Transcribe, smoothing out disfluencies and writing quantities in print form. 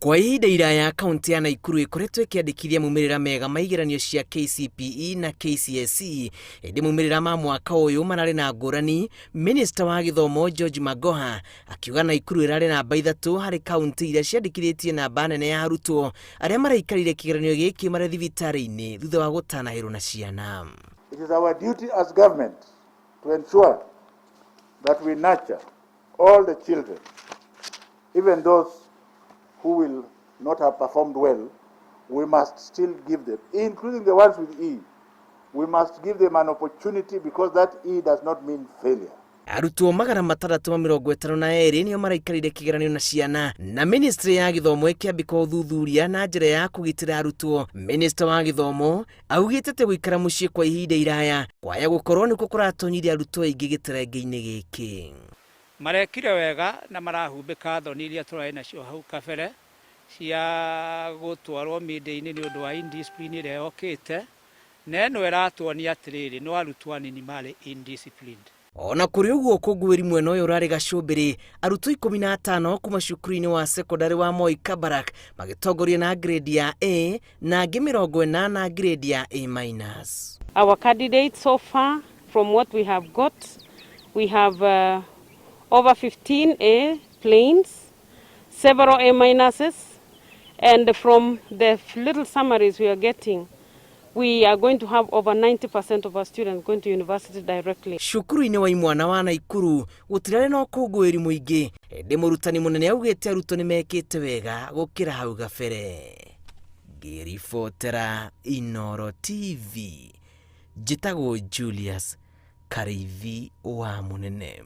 Kwa ihinda iraya, kaunti ya Naikuru ĩkoretwo ĩkĩandĩkithia maumĩrĩra mega ma igeranio cia KCPE na KCSE, ĩndĩ maumĩrĩra ma mwaka ũyũ mararĩ na ngũrani. Minista wa gĩthomo George Magoha akiuga Naikuru ĩrarĩ namba 3 harĩ kaunti iria ciandĩkithĩtie namba nene ya arutwo arĩa maraikarire kĩgeranio gĩkĩ marĩ thibitarĩ-inĩ thutha wa gũtanahĩrwo na ciana. It is our duty as government to ensure that we nurture all the children, even those who will not have performed well. We must still give them, including the ones with E, we must give them an opportunity because that E does not mean failure. Arutwo 652 nĩo maraikarire kĩgeranio na ciana, na ministry ya gĩthomo ĩkĩambĩka ũthuthuria na njĩra ya kũgitĩra arutwo. Minista wa gĩthomo augĩte atĩ gũikara mũciĩ kwa ihinda iraya kwaya gũkorwo nĩkuo kũratonyirie arutwo aingĩ gĩterenge-inĩ gĩkĩ. Marekire wega na marahumbĩka thoni iria tũrarĩ nacio hau kabere cia gũtwarwo mĩndĩ-inĩ nĩ ũndũ wa indiscipline ĩrĩa yokĩte, na ĩno ĩratuonia atĩrĩrĩ, no arutwo anini marĩ indisciplined. Ona kũrĩ ũguo, ũkũngũĩri mwena ũyũ ũrarĩ gacũmbĩrĩ, arutwo 15 kuma cukuru-inĩ wa sekondarĩ wa Moi Kabarak magĩtongoria na grade ya A na angĩ 80 grade ya A minus. Our candidates so far, from what we have got, we have over 15 A planes, several A minuses, and from the little summaries we are getting, we are going to have over 90% of our students going to university directly. Cukuru-inĩ wa imwana wa Naikuru gũtirarĩ na ũkũngũĩri mũingĩ, ĩndĩ mũrutani mũnene augĩte arutwo nĩ mekĩte wega gũkĩra hau gabere. Ngĩribotera Inoro TV, njĩtagwo Julius Karĩithi wa Mũnene.